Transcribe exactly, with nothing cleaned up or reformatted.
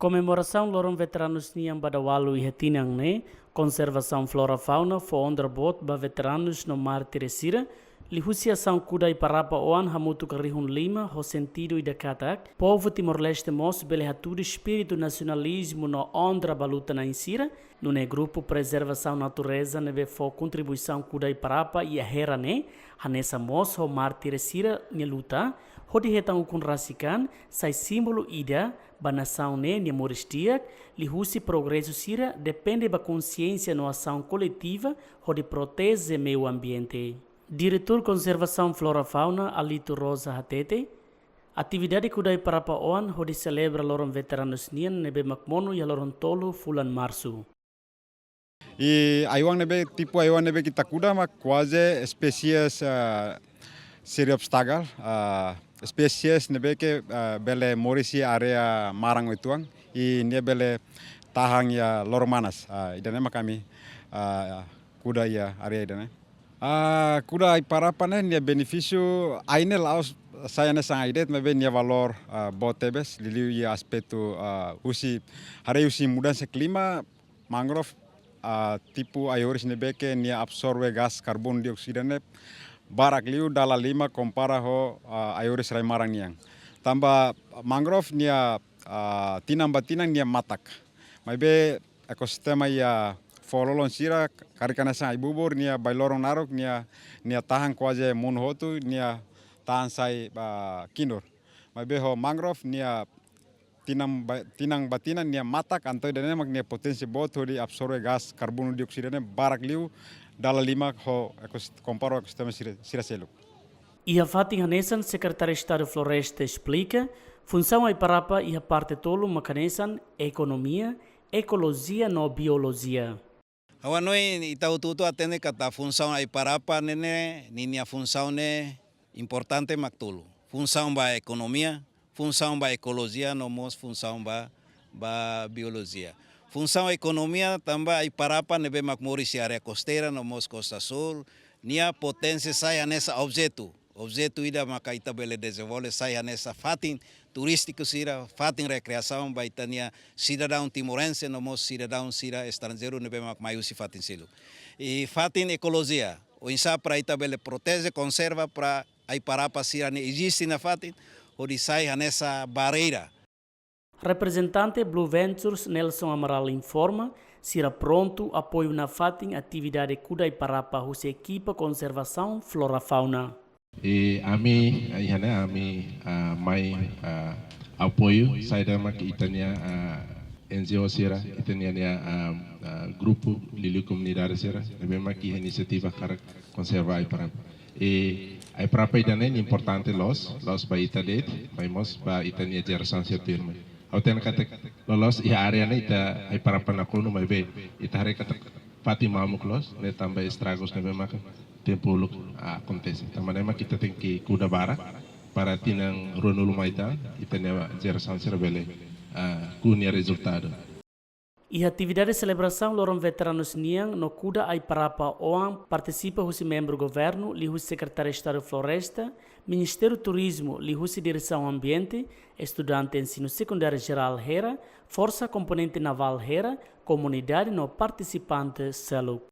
Komemorasaun Loron Veteranus nian ba dala ualu iha tinan ne'e, konservasaun flora fauna fó onra boot ba veteranus no mártires sira, liuhusi asaun kuda Aiparapa Oan hamutuk rihun lima ho sentidu ida katak, povu Timor-Leste mós bele hatudu espíritu nasionalizmu no onra ba luta-na'in sira, nune'e grupu prezervasaun natureza ne'ebé fó kontribuisaun kuda Aiparapa iha Hera ne'e, hanesan mós ho mártires sira-nia luta, hodi hetan ukun rasik an, sai símbolu ida ba nasaun ne'e nia moris di'ak, liuhusi progresu sira depende ba konsiénsia no asaun koletiva hodi proteje meiu ambiente. Diretór Konservasaun Flora Fauna, Alito Rosa hatete, atividade kuda Aiparapa Oan hodi selebra Loron Veteranus nian ne'ebé mak monu iha loron tolu fulan Marsu. I haiwan ne'ebé, tipu haiwan ne'ebé ita kuda mak kuaze espésies, ah, seri obstagal, ah, espésies ne'ebé ke, ah, bele moris iha área maran uitoan, i nia bele tahan iha loron manas. Ah, ida-ne'e mak ami, ah, kuda iha área ida-ne'e. Ah, kuda Aiparapa ne'e nia benefísiu ai ne'e la'ós sai hanesan ai de'it, maibé nia valór, ah, boot tebes, liuliu iha aspetu, ah, husi, haree husi mudansa klima, mangrove, ah, tipu ai-horis ne'ebé ke nia absorve gás karbonu dioksidu ne'e barak liu dala lima kompara ho, ah, ai-horis rai-maran nian. Tanba mangrove nia, ah, tinan ba tinan nia matak. Maibé ekosistema iha foho-lolon sira, karik hanesan ai-bubur, nia ba loron naruk, nia, nia tahan kuaze monu hotu, nia tahan sai ba kinur. Maibé ho mangrove, nia tinan ba, tinan ba tinan, nia matak, entaun ida-ne'e mak nia poténsia boot hodi absorve gás karbonu dioksidu ne'e barak liu, dala lima ho ekos-, kompara ho ekosistema sira, sira seluk. Iha fatin hanesan Sekretáriu Estadu Floresta esplika, funsaun Aiparapa iha parte tolu mak hanesan ekonomia, ekolojia no biolojia. Ha'u hanoin ita hotu-hotu hatene katak funsaun Aiparapa ne'e ne'e, ninia funsaun ne'e importante mak tolu. Funsaun ba ekonomia, funsaun ba ekolojia, no mós funsaun ba, ba biolojia. Funsaun ekonomia tanba Aiparapa ne'ebé mak moris iha área kosteira, no mós kosta súl, nia poténsia sai hanesan objetu. Objetu ida maka ita bele dezenvolve sai hanesan fatin turístiku sira, fatin rekreasaun ba ita-nia sidadaun timorense, no mós sidadaun sira estranjeiru ne'ebé mak mai husi fatin seluk. I fatin ekolojia, oinsá para ita bele proteje, konserva para Aiparapa sira ne'e eziste iha fatin, hodi sai hanesan barreira. Reprezentante Blue Ventures Nelson Amaral informa, sira prontu apoiu nafatin atividade kuda Aiparapa husi ekipa konservasaun flora fauna. I ami, ah, iha ne'e ami, ah, mai, ah, apoiu, saida mak ita-nia, ah, N G O sira, ita-nia, nia, ah, ah, grupu liuliu komunidade sira, ne'ebé mak iha inisiativa hakarak konserva Aiparapa. I Aiparapa ida-ne'e importante loos, loos ba ita de'it, maibé mós ba ita-nia jerasaun sira tuirmai. Ha'u hatene katak loloos iha área ne'e ita Aiparapa nakonu, maibé ita haree katak fatin mamuk loos, ne'e tanba estragus ne'ebé maka tempu uluk akontese. Tanba ne'e mak ita tenke kuda barak para tinan ruanulu mai tan, ita-nia jerasaun sira bele, ah, ku'u nia rezultadu. Iha atividade selebrasaun Loron Veteranus nian no kuda Aiparapa Oan partisipa husi membru governu, liuhusi Sekretáriu Estadu Floresta, Ministériu Turizmu, liuhusi Diresaun Ambiente, estudante Ensinu Sekundáriu Jerál Hera, Forsa Komponente Navál Hera, komunidade no partisipante seluk.